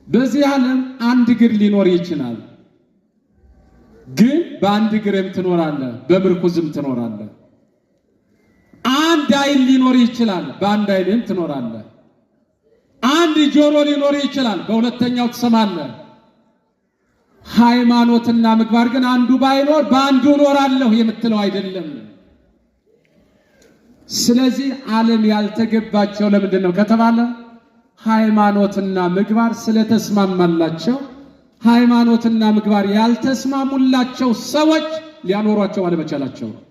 በዚህ ዓለም አንድ እግር ሊኖር ይችላል፣ ግን በአንድ እግርም ትኖራለህ፣ በምርኩዝም ትኖራለህ። አንድ ዓይን ሊኖር ይችላል፣ በአንድ ዓይንም ትኖራለህ። አንድ ጆሮ ሊኖር ይችላል፣ በሁለተኛው ትሰማለህ። ሃይማኖትና ምግባር ግን አንዱ ባይኖር በአንዱ እኖራለሁ የምትለው አይደለም። ስለዚህ ዓለም ያልተገባቸው ለምንድን ነው ከተባለ ሃይማኖትና ምግባር ስለተስማማላቸው፣ ሃይማኖትና ምግባር ያልተስማሙላቸው ሰዎች ሊያኖሯቸው አለመቻላቸው ነው።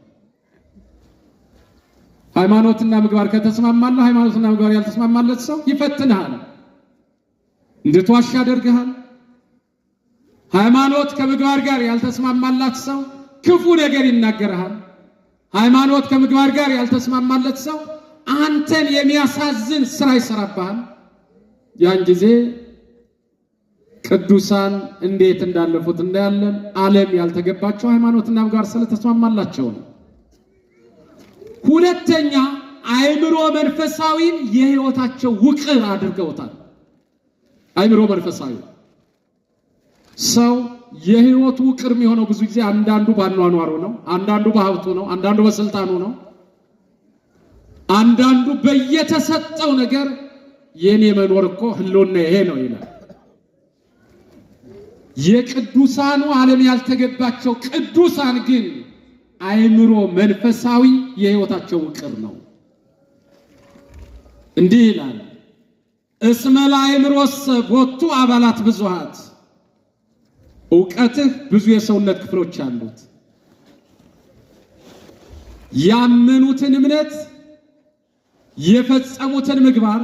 ሃይማኖትና ምግባር ከተስማማለ ሃይማኖትና ምግባር ያልተስማማለት ሰው ይፈትንሃል፣ እንድትዋሽ ያደርግሃል። ሃይማኖት ከምግባር ጋር ያልተስማማላት ሰው ክፉ ነገር ይናገርሃል። ሃይማኖት ከምግባር ጋር ያልተስማማለት ሰው አንተን የሚያሳዝን ስራ ይሰራብሃል። ያን ጊዜ ቅዱሳን እንዴት እንዳለፉት እናያለን። ዓለም ያልተገባቸው ሃይማኖትና ምግባር ስለተስማማላቸው ነው። ሁለተኛ አእምሮ መንፈሳዊን የሕይወታቸው ውቅር አድርገውታል። አእምሮ መንፈሳዊ ሰው የሕይወቱ ውቅር የሚሆነው ብዙ ጊዜ አንዳንዱ ባኗኗሩ ነው፣ አንዳንዱ በሀብቱ ነው፣ አንዳንዱ በስልጣኑ ነው፣ አንዳንዱ በየተሰጠው ነገር የኔ መኖር እኮ ህልውና ይሄ ነው ይላል። የቅዱሳኑ ዓለም ያልተገባቸው ቅዱሳን ግን አእምሮ መንፈሳዊ የሕይወታቸው ውቅር ነው። እንዲህ ይላል፣ እስመ ለአእምሮሰ ቦቱ አባላት ብዙሃት፣ እውቀትህ ብዙ የሰውነት ክፍሎች አሉት። ያመኑትን እምነት፣ የፈጸሙትን ምግባር፣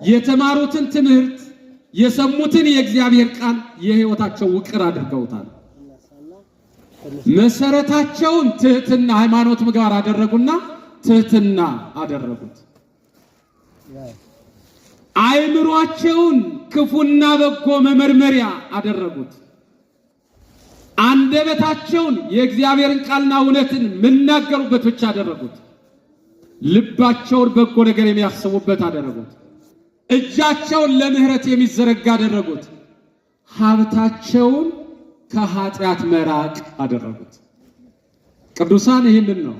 የተማሩትን ትምህርት፣ የሰሙትን የእግዚአብሔር ቃል የሕይወታቸው ውቅር አድርገውታል። መሰረታቸውን ትህትና፣ ሃይማኖት፣ ምግባር አደረጉና ትህትና አደረጉት። አእምሯቸውን ክፉና በጎ መመርመሪያ አደረጉት። አንደበታቸውን የእግዚአብሔርን ቃልና እውነትን የሚናገሩበት ብቻ አደረጉት። ልባቸውን በጎ ነገር የሚያስቡበት አደረጉት። እጃቸውን ለምሕረት የሚዘረጋ አደረጉት። ሀብታቸውን ከኃጢአት መራቅ አደረጉት። ቅዱሳን ይህንን ነው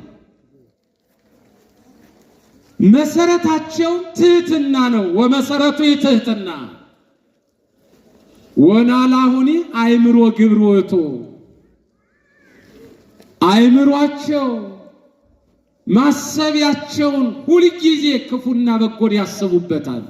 መሰረታቸው ትህትና ነው። ወመሰረቱ ትህትና ወናላሁኒ አእምሮ ግብር ውእቱ፣ አእምሯቸው ማሰቢያቸውን ሁልጊዜ ክፉና በጎን ያስቡበታል።